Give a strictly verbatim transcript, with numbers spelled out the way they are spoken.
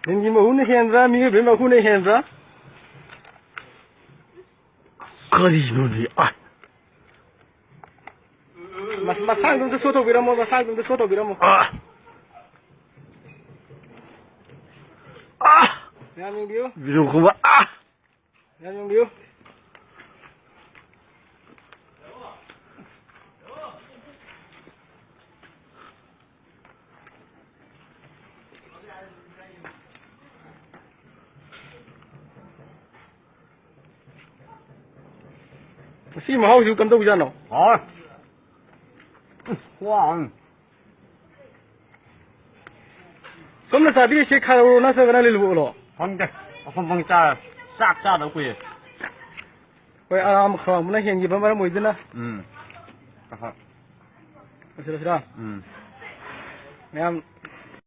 ꯂꯤꯟꯒꯤ ꯃꯍꯨꯅ ꯍꯦꯟꯕ꯭ꯔꯥ, ꯃꯤꯑꯣꯏꯕꯒꯤ ꯃꯍꯨꯅ ꯍꯦꯟꯕ꯭ꯔꯥ? ꯀꯔꯤꯅꯣꯅꯦ? ꯑꯥꯏ! ꯃꯁ-, ꯃꯁꯥꯗꯣ ꯑꯝꯇ ꯁꯣ ꯇꯧꯕꯤꯔꯝꯃꯣ, ꯃꯁꯥꯗꯣ ꯑꯝꯇ ꯁꯣ ꯇꯧꯕꯤꯔꯝꯃꯣ꯫ ꯑꯥ! ꯑꯥ! ꯃꯌꯥꯝ ꯌꯦꯡꯕꯤꯌꯨ꯫ ꯚꯤꯗꯤꯑꯣ ꯈꯨꯕ꯫ ꯑꯥ! ꯃꯌꯥꯝ ꯌꯦꯡꯕꯤꯌꯨ꯫ ꯃꯁꯤ ꯃꯍꯥꯎꯁꯤꯕꯨ ꯀꯝꯗꯧꯖꯥꯠꯅꯣ? ꯍꯥꯎꯋꯦ꯫ ꯎꯝ, ꯋꯥ, ꯎꯝ꯫ ꯁꯣꯝꯅ ꯆꯥꯕꯤꯔꯤꯁꯦ ꯈꯥꯔꯧꯔꯣ ꯅꯠꯇ꯭ꯔꯒꯅ ꯂꯤꯂꯨꯂꯣ? ꯈꯪꯗꯦ꯫ ꯑꯐꯝꯕꯪ ꯆꯥꯔꯦ꯫ ꯆꯥꯛ ꯆꯥꯗꯕ ꯀꯨꯏꯔꯦ꯫ ꯍꯣꯏ, ꯑꯔꯥꯝ ꯈꯧꯔꯥꯡꯕꯅ ꯍꯦꯟꯈꯤꯕ ꯃꯔꯝ ꯑꯣꯏꯗꯨꯅ꯫ ꯎꯝ꯫ ꯑꯍꯣꯏ꯫ ꯂꯣꯏꯁꯤꯜꯂꯁꯤꯔꯥ? ꯎꯝ꯫ ꯃꯌꯥꯝ